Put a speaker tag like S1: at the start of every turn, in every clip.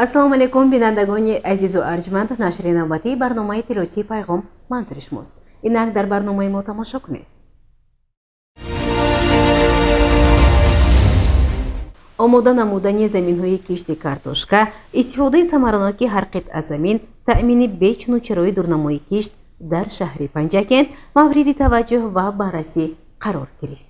S1: Ассалому алайкум, бинандагони азизу арҷманд. Нашри навбатии барномаи иттилоотии Пайғом манзури шумост. Инак дар барномаи мо тамошо кунед. Омода намудани заминҳои кишти картошка, истифодаи самараноки ҳар қитъа замин, таъмини бечуну чарои дурнамои кишт дар шаҳри Панҷакент мавриди таваҷҷӯҳ ва баррасӣ қарор гирифт.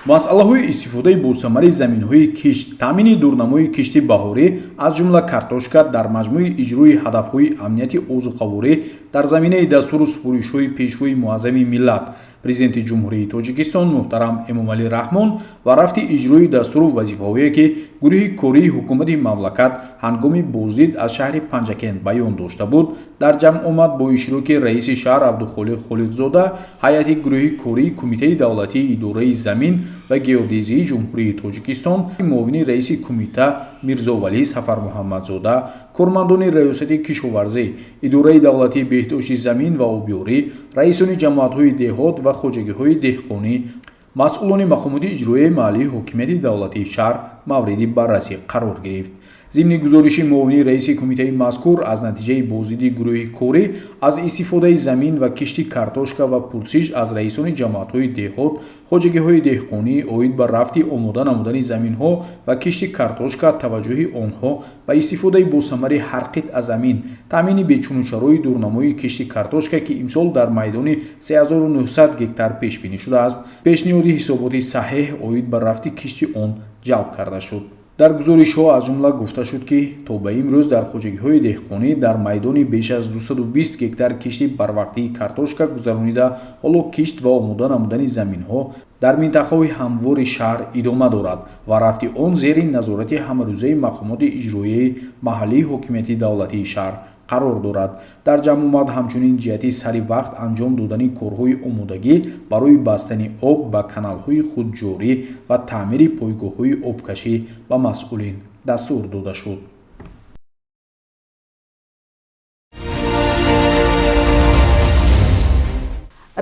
S2: Масъалаҳои истифодаи босамари заминҳои кишт, таъмини дурнамои кишти баҳорӣ, аз ҷумла картошка, дар маҷмӯи иҷрои ҳадафҳои амнияти озуқаворӣ дар заминаи дастуру супоришҳои Пешвои муаззами миллат, Президенти Ҷумҳурии Тоҷикистон муҳтарам Эмомалӣ Раҳмон ва рафти иҷрои дастуру вазифаҳое, ки гурӯҳи кории ҳукумати мамлакат ҳангоми боздид аз шаҳри Панҷакент баён дошта буд, дар ҷамъомад бо иштироки раиси шаҳр Абдухолиқ Холиқзода, ҳайати гурӯҳи кории Кумитаи давлатии идораи замин ва геодезии Ҷумҳурии Тоҷикистон, муовини раиси кумита Мирзовалӣ Сафармуҳаммадзода, кормандони Раёсати кишоварзӣ, Идораи давлатии беҳдошти замин ва обёрӣ, раисони ҷамоатҳои деҳот ва хоҷагиҳои деҳқонӣ, масъулони мақомоти иҷроияи маҳаллии ҳокимияти давлатии шаҳр мавриди баррасӣ қарор гирифт. Зимни гузориши муовини раиси кумитаи мазкур аз натиҷаи боздиди гурӯҳи корӣ аз истифодаи замин ва кишти картошка ва пурсиш аз раисони ҷамоатҳои деҳот, хоҷагиҳои деҳқонӣ оид ба рафти омода намудани заминҳо ва кишти картошка, таваҷҷӯҳи онҳо ба истифодаи босамари ҳар қитъа замин, таъмини бечунучарои дурнамои кишти картошка, ки имсол дар майдони 3900 гектар пешбинӣ шудааст, пешниҳоди ҳисоботи саҳеҳ оид ба рафти кишти он ҷалб карда шуд. Дар гузоришҳо аз ҷумла гуфта шуд, ки то ба имрӯз дар хоҷагиҳои деҳқонӣ дар майдони беш аз 220 гектар кишти барвақтии картошка гузаронида, ҳоло кишт ва омода намудани заминҳо дар минтақаҳои ҳамвори шаҳр идома дорад ва рафти он зери назорати ҳамарӯзаи мақомоти иҷроияи маҳаллии ҳокимияти давлатии шаҳр қарор дорад. Дар ҷамъомад ҳамчунин ҷиҳати сари вақт анҷом додани корҳои омодагӣ барои бастани об ба каналҳои худҷорӣ ва таъмири пойгоҳҳои обкашӣ ба масъулин дастур дода шуд.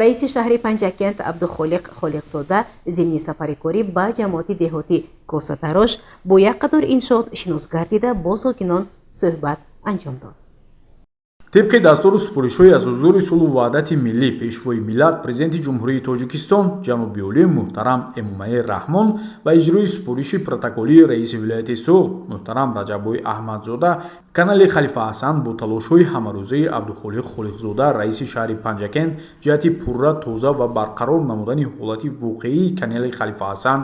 S1: Раиси шаҳри Панҷакент Абдухолиқ Холиқзода зимни сафари корӣ ба ҷамоати деҳоти Косатарош бо як қатор иншоот шинос гардида, бо сокинон суҳбат анҷом дод.
S2: Тибқи дастуру супоришҳои аз ҳузури сулҳу ваҳдати миллӣ, Пешвои миллат, Президенти Ҷумҳурии Тоҷикистон ҷаноби олӣ муҳтарам Эмомалӣ Раҳмон ва иҷрои супориши протоколии раиси вилояти Суғд муҳтарам Раҷаббой Аҳмадзода, канали Халифа Ҳасан бо талошҳои ҳамарӯзаи Абдухолиқ Холиқзода, раиси шаҳри Панҷакент, ҷиҳати пурра, тоза ва барқарор намудани ҳолати воқеии канали Халифа Ҳасан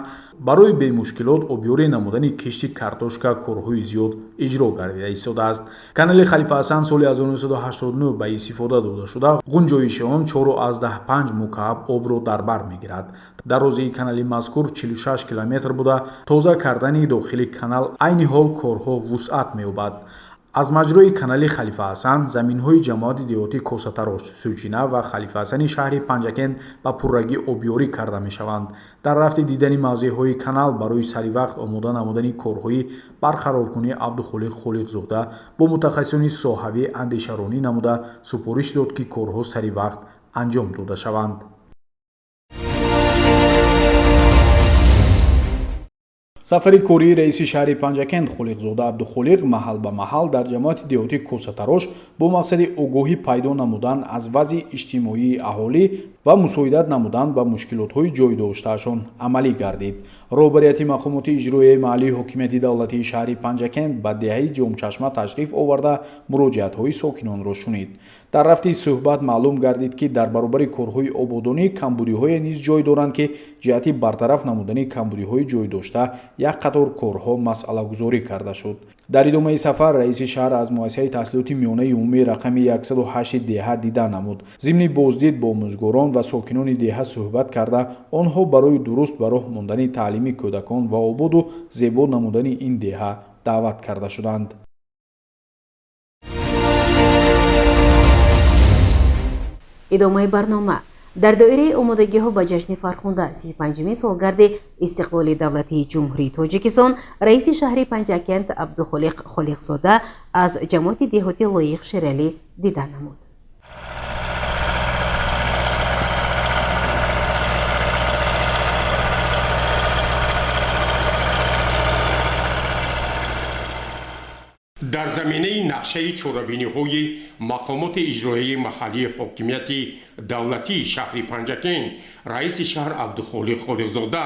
S2: барои бемушкилот обёрӣ намудани кишти картошка корҳои зиёд иҷро гардида истодааст. Канали Халифа Ҳасан соли 1989 ба истифода дода шуда, ғунҷоиши он 4,5 мукааб обро дар бар мегирад. Дарозии канали мазкур 46 километр буда, тоза кардани дохили канал айни ҳол корҳо вусъат меёбад. Аз маҷрои канали Халифа Ҳасан заминҳои ҷамоати деҳоти Косатарош, Сӯчина ва Халифа Ҳасани шаҳри Панҷакент ба пуррагӣ обёрӣ карда мешаванд. Дар рафти дидани мавзеъҳои канал барои саривақт омода намудани корҳои барқароркунии Абдухолиқ Холиқзода бо мутахассисони соҳавӣ андешаронӣ намуда, супориш дод, ки корҳо саривақт анҷом дода шаванд. Сафари кории раиси шаҳри Панҷакент Холиқзода Абдухолиқ маҳал ба маҳал дар ҷамоати деҳоти Косатарош бо мақсади огоҳӣ пайдо намудан аз вазъи иҷтимоии аҳолӣ ва мусоидат намудан ба мушкилотҳои ҷой доштаашон амалӣ гардид. Роҳбарияти мақомоти иҷроияи маҳаллии ҳокимияти давлатии шаҳри Панҷакент ба деҳаи Ҷомчашма ташриф оварда, муроҷиатҳои сокинонро шунид. Дар рафти суҳбат маълум гардид, ки дар баробари корҳои ободонӣ камбудиҳое низ ҷой доранд, ки ҷиҳати бартараф намудани камбудиҳои ҷойдошта як қатор корҳо масъалагузорӣ карда шуд. Дар идомаи сафар раиси шаҳр аз муассисаи таҳсилоти миёнаи умумии рақами 108 деҳа дида намуд. Зимни боздид бо омӯзгорон ва сокинони деҳа суҳбат карда, онҳо барои дуруст ба роҳ мондани таълими кӯдакон ва ободу зебо намудани ин деҳа даъват карда шуданд.
S1: Идомаи барнома. Дар доираи омодагиҳо ба ҷашни фархунда, 35-умин солгарди истиқлоли давлатии Ҷумҳурии Тоҷикистон, раиси шаҳри Панҷакент Абдухолиқ Холиқзода аз ҷамоати деҳоти Лоиқ Шералӣ дида намуд.
S3: Дар заминаи нақшаи чорабиниҳои мақомоти иҷроияи маҳаллии ҳокимияти давлатии шаҳри Панҷакент, раиси шаҳр Абдухолиқ Холиқзода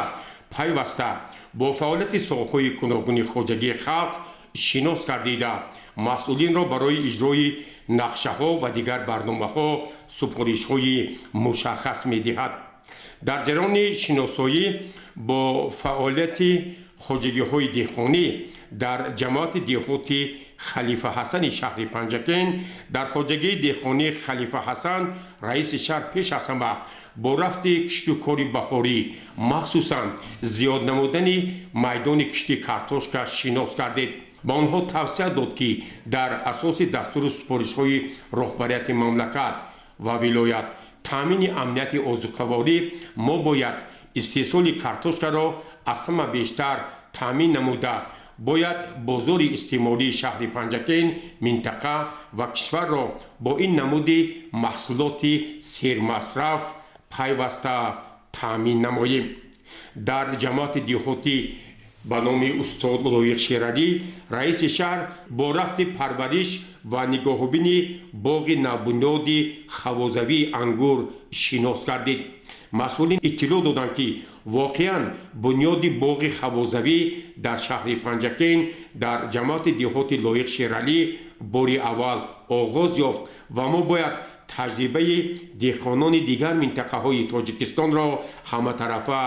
S3: пайваста бо фаъолияти соҳаҳои гуногуни хоҷагии халқ шинос гардида, масъулинро барои иҷрои нақшаҳо ва дигар барномаҳо супоришҳои мушаххас медиҳад. Дар ҷараёни шиносоӣ бо фаъолияти хоҷагиҳои деҳқонӣ дар ҷамоати деҳоти Халифа Ҳасани шаҳри Панҷакент, дар хоҷагии деҳқонии Халифа Ҳасан, раиси шаҳр пеш аз ҳама бо рафти кишту кори баҳорӣ, махсусан зиёд намудани майдони кишти картошка шинос гардид. Ба онҳо тавсия дод, ки дар асоси дастуру супоришҳои роҳбарияти мамлакат ва вилоят, таъмини амнияти озуқаворӣ, мо бояд истеҳсоли картошкаро аз ҳама бештар таъмин намуда, бояд бозори истеъмолии шаҳри Панҷакент, минтақа ва кишварро бо ин намуди маҳсулоти сермасраф пайваста таъмин намоем. Дар ҷамоати деҳотӣ ба номи устод Лоиқ Шералӣ, раиси шаҳр бо рафти парвариш ва нигоҳубини боғи навбунёди хавозавии ангур шинос гардид. Масъулин иттилоъ доданд, ки воқеан бунёди боғи хавозавӣ дар шаҳри Панҷакент, дар ҷамоати деҳоти Лоиқ Шералӣ бори аввал оғоз ёфт ва мо бояд таҷрибаи деҳқонони дигар минтақаҳои Тоҷикистонро ҳаматарафа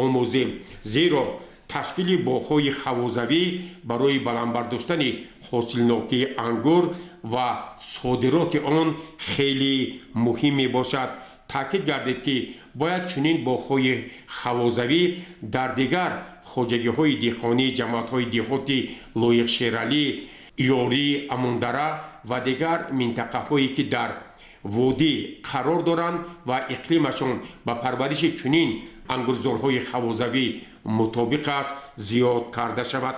S3: омӯзем, зеро ташкили боғҳои хавозавӣ барои баланд бардоштани ҳосилнокии ангур ва содироти он хеле муҳим мебошад. Таъкид гардид, ки бояд чунин боғҳои хавозавӣ дар дигар хоҷагиҳои деҳқонии ҷамоатҳои деҳоти Лоиқ Шералӣ, Ёрӣ, Амундара ва дигар минтақаҳое, ки дар водӣ қарор доранд ва иқлимашон ба парвариши чунин ангурзорҳои хавозавӣ мутобиқ аст, зиёд карда шавад.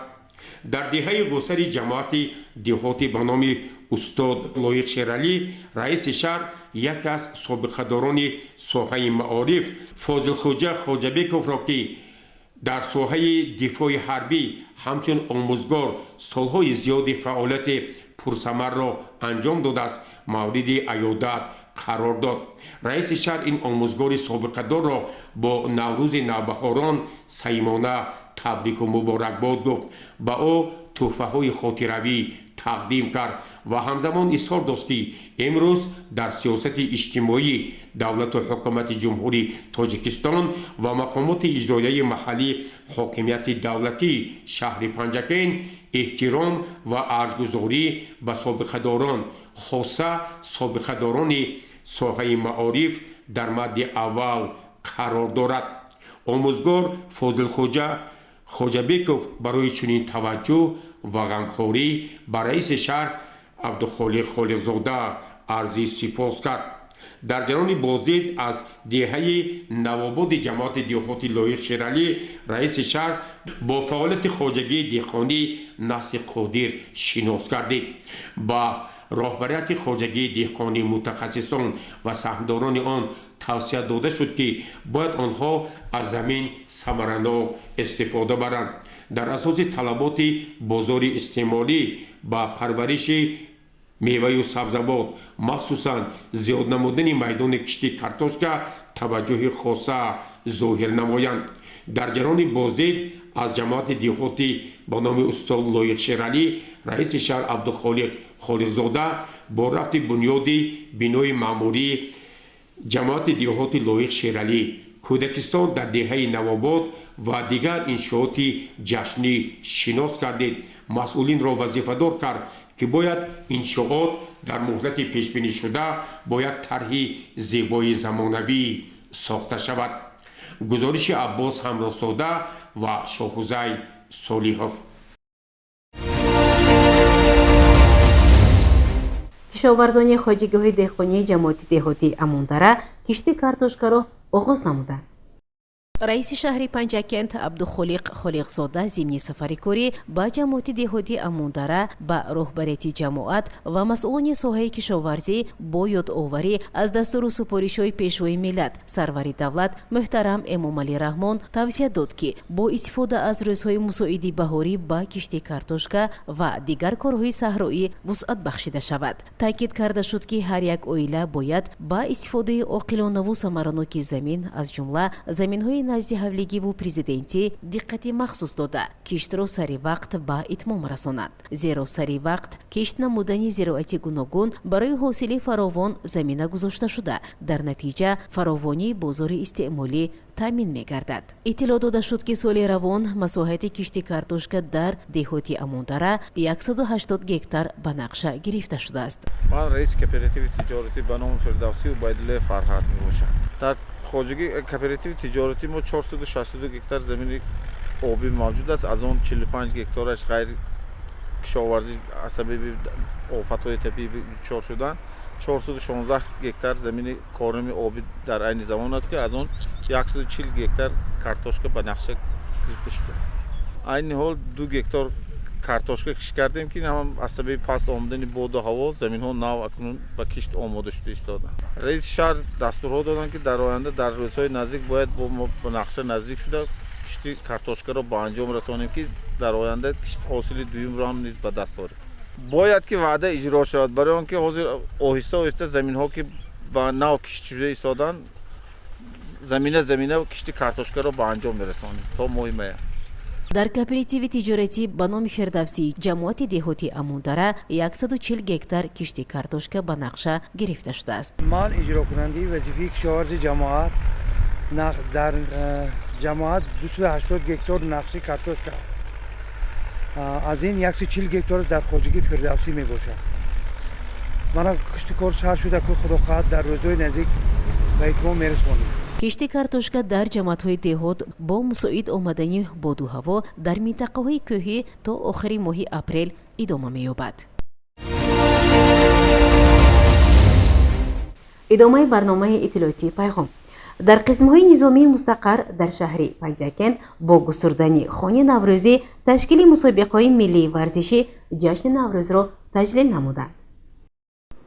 S3: Дар деҳаи Ғусари ҷамоати деҳотӣ ба номи устод Лоиқ Шералӣ, раиси шаҳр яке аз собиқадорони соҳаи маориф Фозилхоҷа Хоҷабековро, ки дар соҳаи дифои ҳарбӣ ҳамчун омӯзгор солҳои зиёди фаъолияти пурсамарро анҷом додааст, мавриди аёдат қарор дод. Раиси шаҳр ин омӯзгори собиқадорро бо Наврӯзи навбаҳорон самимона табрику муборакбод гуфт, ба ӯ тӯҳфаҳои хотиравӣ тақдим кард ва ҳамзамон изҳор дошт, ки имрӯз дар сиёсати иҷтимоӣ давлату ҳукумати Ҷумҳурии Тоҷикистон ва мақомоти иҷроияи маҳаллии ҳокимияти давлатии шаҳри Панҷакент эҳтиром ва арҷгузорӣ ба собиқадорон, хоса собиқадорони соҳаи маориф, дар мадди аввал қарор дорад. Омӯзгор Фозилхоҷа Хоҷабеков барои чунин таваҷҷӯҳ ва ғамхорӣ ба раиси шаҳр Абдухолиқ Холиқзода арзи сипос кард. Дар ҷараёни боздид аз деҳаи Навободи ҷамоати деҳоти Лоиқ Шералӣ, раиси шаҳр бо фаъолияти хоҷагии деҳқонӣ Насли Қодир шинос гардид. Ба роҳбарияти хоҷагии деҳқонӣ, мутахассисон ва саҳмдорони он тавсия дода шуд, ки бояд онҳо аз замин самаранок истифода баранд, дар асоси талаботи бозори истеъмолӣ ба парвариши меваю сабзавот, махсусан зиёд намудани майдони кишти картошка таваҷҷӯҳи хоса зоҳир намоянд. Дар ҷараёни боздид аз ҷамоати деҳотӣ ба номи устод Лоиқ Шералӣ, раиси шаҳр Абдухолиқ Холиқзода бо рафти бунёди бинои маъмурии ҷамоати деҳоти Лоиқ Шералӣ, кӯдакистон дар деҳаи Навобод ва дигар иншооти ҷашнӣ шинос гардид. Масъулинро вазифадор кард, ки бояд иншоот дар муҳлати пешбинишуда бо як тарҳи зебои замонавӣ сохта шавад. Гузориши Аббос Ҳамроҳзода ва Шоҳузайн Солиҳов.
S1: Кишоварзони хоҷагиҳои деҳқонии ҷамоати деҳотии Амондара кишти картошкаро оғоз намуданд. Раиси шаҳри Панҷакент Абдухолиқ Холиқзода зимни сафари корӣ ба ҷамоати деҳоти Амундара ба роҳбарияти ҷамоат ва масъулони соҳаи кишоварзӣ бо ёдоварӣ аз дастуру супоришҳои Пешвои миллат, сарвари давлат муҳтарам Эмомалӣ Раҳмон тавсия дод, ки бо истифода аз рӯзҳои мусоиди баҳорӣ ба кишти картошка ва дигар корҳои саҳроӣ вусъат бахшида шавад. Таъкид карда шуд, ки ҳар як оила бояд ба истифодаи оқилонаву самараноки замин, аз ҷумла заминҳои назди ҳавлигиву президентӣ, диққати махсус дода, киштро сари вақт ба итмом расонад, зеро сари вақт кишт намудани зироати гуногун барои ҳосили фаровон замина гузошта шуда, дар натиҷа фаровонии бозори истеъмолӣ таъмин мегардад. Иттилоъ дода шуд, ки соли равон масоҳати кишти картошка дар деҳоти Амундара 180 гектар ба нақша гирифта шудааст.
S4: Ман раиси кооперативи тиҷоратӣ ба номи Фирдавсӣ Убайдуллои Фарҳад мебошам. Дар хоҷагии кооперативи тиҷоратӣ мо 462 гектар замини обӣ мавҷуд аст. Аз он 45 гектараш ғайри кишоварзӣ аз сабаби офатҳои табиӣ дучор шуданд. 416 гектар замини корами обӣ дар айни замон аст, ки аз он 140 гектар картошка ба нақша гирифта шудааст. Айни ҳол 2 гектар картошка кишт кардем, ки ҳам аз сабаби паст омадани боду ҳаво заминҳо нав акнун ба кишт омода шуда истоданд. Раиси шаҳр дастурҳо доданд, ки дар оянда, дар рӯзҳои наздик, бояд бо нақша наздик шуда, кишти картошкаро ба анҷом расонем, ки дар оянда ҳосили дуюмро ҳам низ ба даст орем. Бояд ки ваъда иҷро шавад, барои он ки ҳозир оҳиста оҳиста заминҳо, ки ба нав кишт шуда истоданд, замина замина кишти картошкаро ба анҷом мерасонем то моҳи мая.
S1: Дар кооперативи тиҷоратӣ ба номи Фирдавсӣ ҷамоати деҳоти Амундара 140 гектар кишти картошка ба нақша гирифта шудааст.
S5: Ман иҷрокунандаи вазифаи кишоварзи ҷамоат. Дар ҷамоат 280 гектар нақши картошка, аз ин 140 гектар дар хоҷагии Фирдавсӣ мебошад. Мана кишту кор сар шуда, ку худо хоҳад, дар рӯзҳои наздик ба итмом мерасонем.
S1: Кишти картошка дар ҷамоатҳои деҳот бо мусоид омадани боду ҳаво дар минтақаҳои кӯҳӣ то охири моҳи апрел идома меёбад. Идомаи барномаи иттилоотии «Пайғом». Дар қисмҳои низомии мустақар дар шаҳри Панҷакент бо густурдани хони наврӯзӣ, ташкили мусобиқаҳои миллии варзишӣ ҷашни Наврӯзро таҷлил намуданд.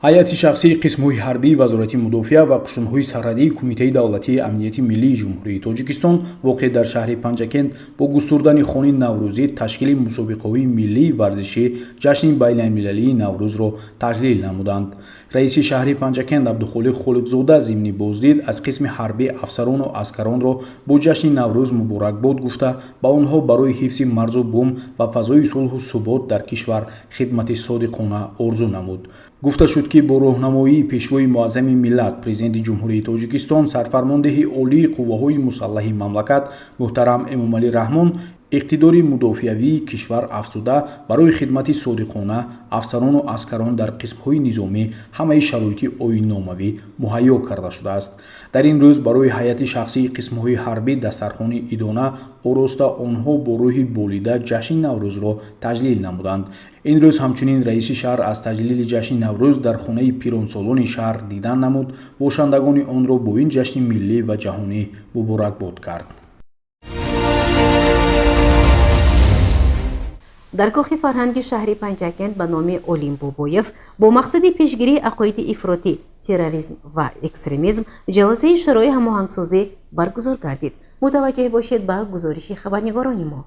S2: Ҳайати шахсии қисмҳои ҳарбии Вазорати мудофиа ва қушунҳои сарҳадии Кумитаи давлатии амнияти миллии Ҷумҳурии Тоҷикистон, воқеъ дар шаҳри Панҷакент, бо густурдани хони наврӯзӣ, ташкили мусобиқаҳои миллии варзишӣ ҷашни байналмилалии Наврӯзро таҷлил намуданд. Раиси шаҳри Панҷакент Абдухолиқ Холиқзода зимни боздид аз қисми ҳарбӣ афсарону аскаронро бо ҷашни Наврӯз муборакбод гуфта, ба онҳо барои ҳифзи марзу бум ва фазои сулҳу субот дар кишвар хидмати содиқона орзу намуд. Гуфта шуд, ки бо роҳнамоии Пешвои муаззами миллат, Президенти Ҷумҳурии Тоҷикистон, Сарфармондеҳи Олии Қувваҳои мусаллаҳи мамлакат муҳтарам Эмомалӣ Раҳмон, иқтидори мудофиавии кишвар афзуда, барои хидмати содиқона афсарону аскарон дар қисмҳои низомӣ ҳамаи шароити оинномавӣ муҳайё карда шудааст. Дар ин рӯз барои ҳайати шахсии қисмҳои ҳарбӣ дастархони идона ороста, онҳо бо рӯҳи болида ҷашни Наврӯзро таҷлил намуданд. Ин рӯз ҳамчунин раиси шаҳр аз таҷлили ҷашни Наврӯз дар хонаи пиронсолони шаҳр дидан намуд, бошандагони онро бо ин ҷашни миллӣ ва ҷаҳонӣ муборакбод кард.
S1: Дар кохи фарҳанги шаҳри Панҷакент ба номи Олим Бобоев бо мақсади пешгирии ақоиди ифротӣ, терроризм ва экстремизм ҷаласаи Шӯрои ҳамоҳангсозӣ баргузор гардид. Мутаваҷҷеҳ бошед ба гузориши хабарнигорони мо.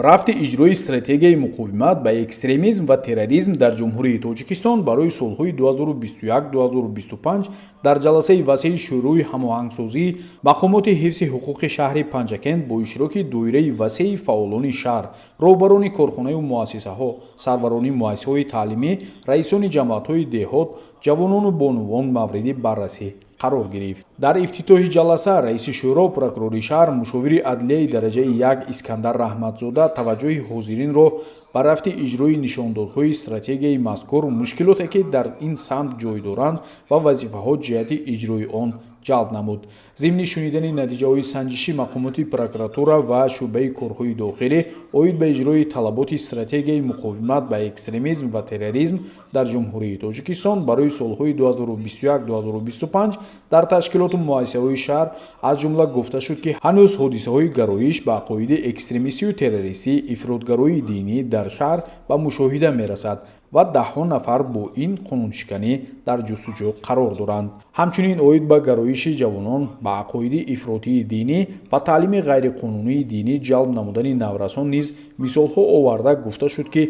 S2: Рафти иҷрои стратегияи муқовимат ба экстремизм ва терроризм дар Ҷумҳурии Тоҷикистон барои солҳои 2021-2025 дар ҷаласаи васеи Шӯрои ҳамоҳангсозии мақомоти ҳифзи ҳуқуқи шаҳри Панҷакент бо иштироки доираи васеи фаъолони шаҳр, роҳбарони корхонаю муассисаҳо, сарварони муассисаҳои таълимӣ, раисони ҷамоатҳои деҳот, ҷавонону бонувон мавриди баррасӣ қарор гирифт. Дар ифтитоҳи ҷаласа раиси шӯро, прокурори шаҳр, мушовири адлияи дараҷаи як Искандар Раҳматзода таваҷҷӯҳи ҳозиринро ба рафти иҷрои нишондодҳои стратегияи мазкур, мушкилоте, ки дар ин самт ҷой доранд, ва вазифаҳо ҷиҳати иҷрои он Ҷалб намуд. Зимни шунидани натиҷаҳои санҷиши мақомоти прокуратура ва шӯъбаи корҳои дохилӣ оид ба иҷрои талаботи стратегияи муқовимат ба экстремизм ва терроризм дар Ҷумҳурии Тоҷикистон барои солҳои 2021-2025 дар ташкилоту муассисаҳои шаҳр, аз ҷумла гуфта шуд, ки ҳанӯз ҳодисаҳои гароиш ба ақоиди экстремистию террористӣ, ифротгароии динӣ дар шаҳр ба мушоҳида мерасад ва даҳҳо нафар бо ин қонуншиканӣ дар ҷустуҷӯ қарор доранд. Ҳамчунин оид ба гароиши ҷавонон ба ақоиди ифротии динӣ ва таълими ғайриқонунии динӣ ҷалб намудани наврасон низ мисолҳо оварда гуфта шуд, ки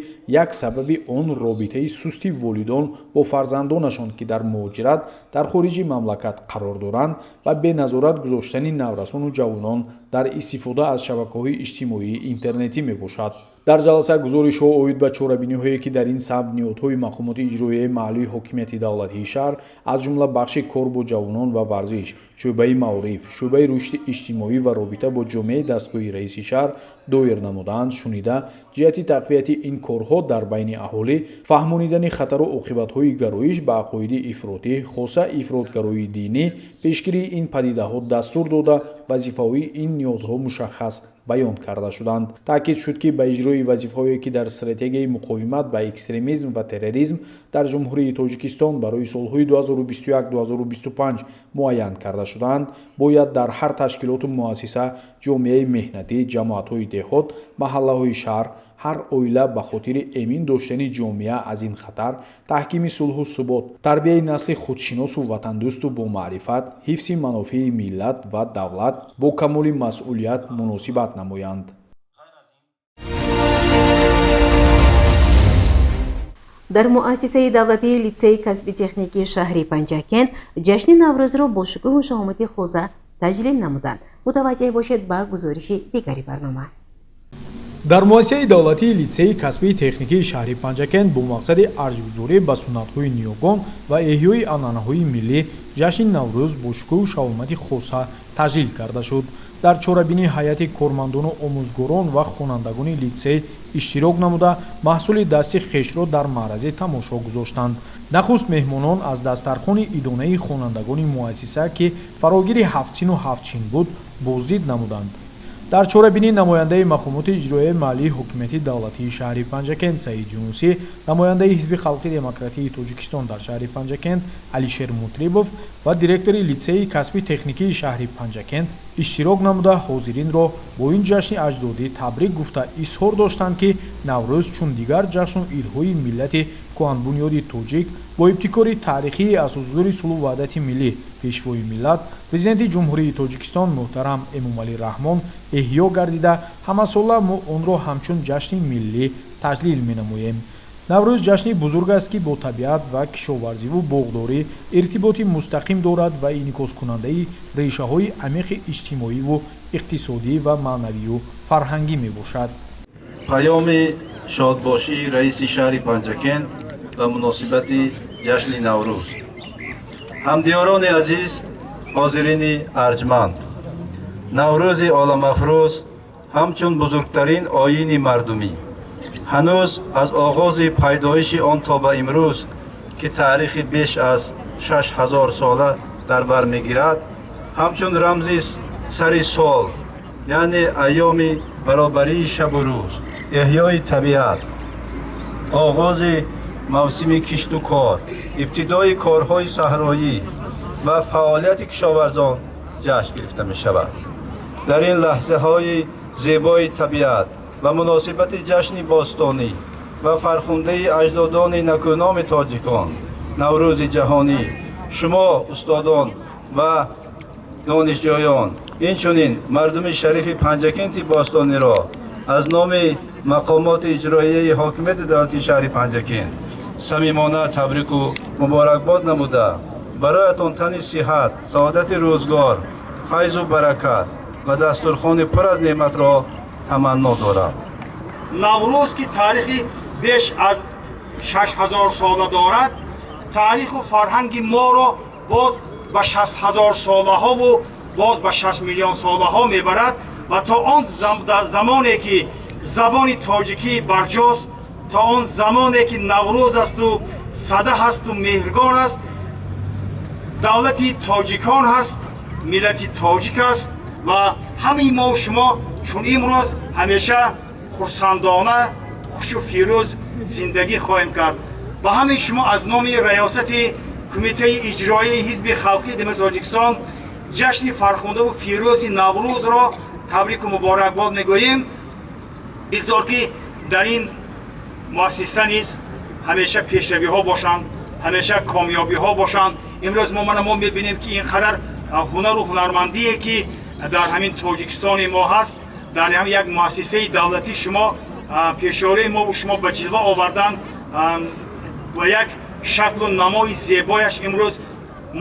S2: як сабаби он робитаи сусти волидон бо фарзандонашон, ки дар муҳоҷират дар хориҷи мамлакат қарор доранд, ва беназорат гузоштани наврасону ҷавонон дар истифода аз шабакаҳои иҷтимоии интернетӣ мебошад. Дар ҷаласа гузоришҳо оид ба чорабиниҳое, ки дар ин самт ниҳодҳои мақомоти иҷроияи маҳаллии ҳокимияти давлатии шаҳр, аз ҷумла бахши кор бо ҷавонон ва варзиш, шӯъбаи маориф, шӯъбаи рушди иҷтимоӣ ва робита бо ҷомеаи дастгоҳи раиси шаҳр доир намудаанд, шунида, ҷиҳати тақвияти ин корҳо дар байни аҳолӣ, фаҳмонидани хатару оқибатҳои гароиш ба ақоиди ифротӣ, хоса ифротгароии динӣ, пешгирии ин падидаҳо дастур дода, вазифаҳои ин ниҳодҳо мушаххас баён карда шуданд. Таъкид шуд, ки ба иҷрои вазифаҳое, ки дар стратегияи муқовимат ба экстремизм ва терроризм дар Ҷумҳурии Тоҷикистон барои солҳои 2021-2025 муайян карда шудаанд, бояд дар ҳар ташкилоту муассиса, ҷомеаи меҳнатӣ, ҷамоатҳои деҳот, маҳаллаҳои шаҳр, ҳар оила ба хотири эмин доштани ҷомеа аз ин хатар, таҳкими сулҳу субот, тарбияи насли худшиносу ватандӯсту бомаърифат, ҳифзи манофеи миллат ва давлат бо камоли масъулият муносибат намоянд.
S1: Дар муассисаи давлатии литсеи касби техникии шаҳри Панҷакент ҷашни Наврӯзро бо шукӯҳу шаҳомати хоса таҷлил намуданд. Мутаваҷҷеҳ бошед ба гузориши дигари барнома.
S2: Дар муассисаи давлатии литсеи касбии техникии шаҳри Панҷакент бо мақсади арҷгузорӣ ба суннатҳои ниёгон ва эҳёи анъанаҳои миллӣ ҷашни Наврӯз бо шукӯҳу шаҳомати хоса таҷлил карда шуд. Дар чорабинӣ ҳайати кормандону омӯзгорон ва хонандагони литсей иштирок намуда, маҳсули дасти хешро дар маърази тамошо гузоштанд. Нахуст меҳмонон аз дастархони идонаи хонандагони муассиса, ки фарогири ҳафтсину ҳафтчин буд, боздид намуданд. Дар чорабинӣ намояндаи мақомоти иҷроияи маҳаллии ҳокимияти давлатии шаҳри Панҷакент Саид Юнусӣ, намояндаи Ҳизби халқи демократии Тоҷикистон дар шаҳри Панҷакент Алишер Мутрибов ва директори литсеи касби техникии шаҳри Панҷакент иштирок намуда, ҳозиринро бо ин ҷашни аҷдодӣ табрик гуфта, изҳор доштанд, ки Наврӯз чун дигар ҷашну идҳои миллати кӯҳанбунёди тоҷик бо ибтикори таърихии асосгузори сулҳу ваҳдати миллӣ, Пешвои миллат, Президенти Ҷумҳурии Тоҷикистон муҳтарам Эмомалӣ Раҳмон эҳё гардида, ҳамасола мо онро ҳамчун ҷашни миллӣ таҷлил менамоем. Наврӯз ҷашни бузург аст, ки бо табиат ва кишоварзиву боғдорӣ иртиботи мустақим дорад ва инъикоскунандаи решаҳои амиқи иҷтимоиву иқтисодӣ ва маънавию фарҳангӣ мебошад.
S6: Паёми шодбошии раиси шаҳри Панҷакент ба муносибати ҷашни Наврӯз. Ҳамдиёрони азиз, ҳозирини арҷманд, Наврӯзи оламафрӯз ҳамчун бузургтарин оини мардумӣ ҳанӯз аз оғози пайдоиши он то ба имрӯз, ки таърихи беш аз 6000 сола дар бар мегирад, ҳамчун рамзи сари сол, яъне айёми баробарии шабу рӯз, эҳёи табиат, оғози мавсими кишту кор, ибтидои корҳои саҳроӣ ва фаъолияти кишоварзон ҷашн гирифта мешавад. Дар ин лаҳзаҳои зебои табиат ва муносибати ҷашни бостонӣ ва фархундаи аҷдодони накӯноми тоҷикон, Наврӯзи ҷаҳонӣ, шумо устодон ва донишҷӯён, инчунин мардуми шарифи Панҷакенти бостониро аз номи мақомоти иҷроияи ҳокимияти давлатии шаҳри Панҷакент самимона табрику муборакбод намуда, бароятон тани сиҳат, саодати рӯзгор, файзу баракат ва дастурхони пур аз неъматро таманно дорам.
S7: Наврӯз, ки таърихи беш аз 6000 сола дорад, таъриху фарҳанги моро боз ба 60 000 солаҳову боз ба 6 миллион солаҳо мебарад ва то он замоне ки забони тоҷикӣ барҷост, то он замоне ки Наврӯз асту сада ҳасту меҳргон аст. Давлати тоҷикон ҳаст, миллати тоҷик аст ва ҳамаи мо шумо чун имрӯз ҳамеша хурсандона, хушу фирӯз зиндагӣ хоҳем кард. Ба ҳамаи шумо аз номи раёсати Кумитаи иҷроияи Ҳизби Халқии Демократи Тоҷикистон ҷашни фархундаву фирӯзи Наврӯзро табрику муборакбод мегӯем. Бигзор ки дар ин муассиса низ ҳамеша пешравиҳо бошанд, ҳамеша комёбиҳо бошанд. Имрӯз мо мана мо мебинем ки ин қадар ҳунару ҳунармандие ки дар ҳамин Тоҷикистони мо ҳаст, дар ҳамин як муассисаи давлатӣ шумо пешёраи мову шумо ба ҷилва овардан, ба як шаклу намои зебояш имрӯз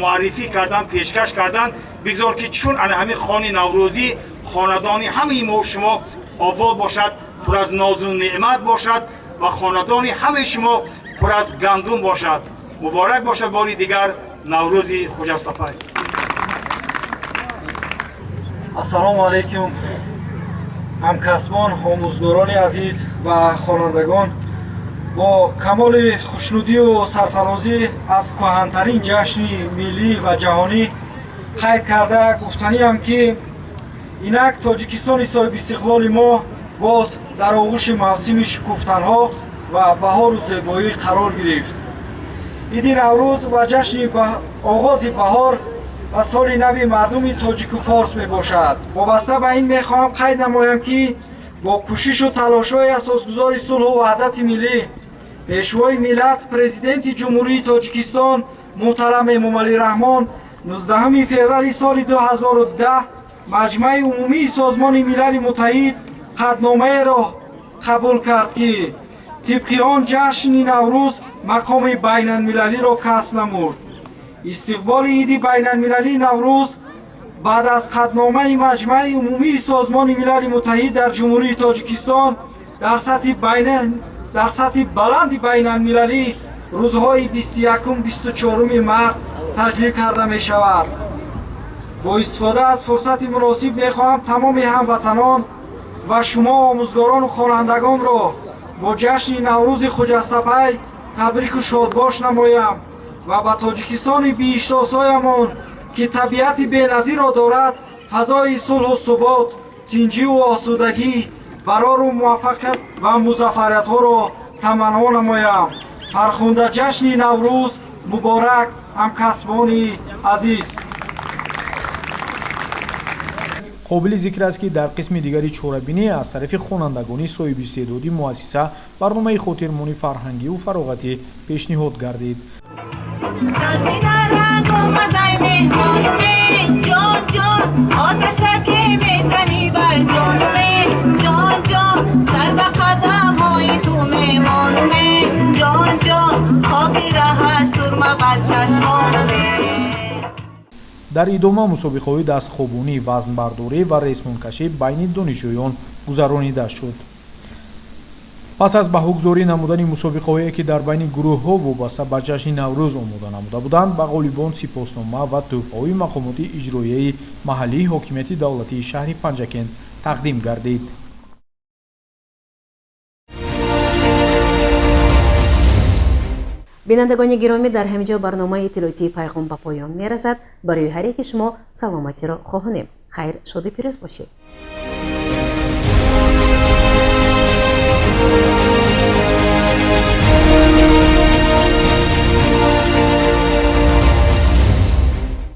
S7: муаррифӣ кардан, пешкаш кардан. Бигзор ки чун ана ҳамин хони наврӯзӣ хонадони ҳамаи мо шумо обод бошад, пур аз нозу неъмат бошад ва хонадони ҳамаи шумо пур аз гандум бошад. Муборак бошад бори дигар Наврӯзи Хуҷастапай.
S8: Ассалому алайкум, ҳамкасбон, омӯзгорони азиз ва хонандагон. Бо камоли хушнудию сарфарозӣ аз кӯҳантарин ҷашни миллӣ ва ҷаҳонӣ қайд карда гуфтаниам, ки инак Тоҷикистони соҳибистиқлоли мо боз дар оғӯши мавсими шукуфтанҳо ва баҳору зебоӣ қарор гирифт. Иди Наврӯз ва ҷашни оғози баҳор ва соли нави мардуми тоҷику форс мебошад. Вобаста ба ин мехоҳам қайд намоям, ки бо кӯшишу талошҳои асосгузори сулҳу ваҳдати миллӣ, пешвои миллат, Президенти Ҷумҳурии Тоҷикистон муҳтарам Эмомалӣ Раҳмон 19 феврали соли 2010 Маҷмаи Умумии Созмони Милали Муттаҳид қатъномаеро қабул кард, ки тибқи он ҷашни Наврӯз мақоми байналмилалиро касб намуд. Истиқболи иди байналмилалии Наврӯз баъд аз қатъномаи Маҷмаи Умумии Созмони Милали Муттаҳид дар Ҷумҳурии Тоҷикистон дар сатҳи баланди байналмилалӣ рӯзҳои 21-24 март таҷлил карда мешавад. Бо истифода аз фурсати муносиб мехоҳам тамоми ҳамватанон ва шумо омӯзгорону хонандагонро бо ҷашни Наврӯзи Хуҷастапай табрику шодбош намоям ва ба Тоҷикистони биҳиштосоямон, ки табиати беназирро дорад, фазои сулҳу субот, тинҷиву осудагӣ, барору муваффақият ва музаффариятҳоро таманно намоям. Фархунда ҷашни Наврӯз муборак, ҳамкасбони азиз!
S2: Қобили зикр аст, ки дар қисми дигари чорабинӣ аз тарафи хонандагони соҳибистеъдоди муассиса барномаи хотирмонии фарҳангиву фароғатӣ пешниҳод гардид. Дар идома мусобиқаҳои дастхобонӣ, вазнбардорӣ ва ресмонкашӣ байни донишҷӯён гузаронида шуд. Пас аз баҳогузорӣ намудани мусобиқаҳое, ки дар байни гурӯҳҳо вобаста ба ҷашни Наврӯз омода намуда буданд, ба ғолибон сипоснома ва тӯҳфаҳои мақомоти иҷроияи маҳаллии ҳокимияти давлатии шаҳри Панҷакент тақдим гардид.
S1: Бинандагони гиромӣ, дар ҳамин ҷо барномаи иттилоотии Пайғом ба поён мерасад. Барои ҳар яки шумо саломатиро хоҳонем. Хайр, шоду пирӯз бошед.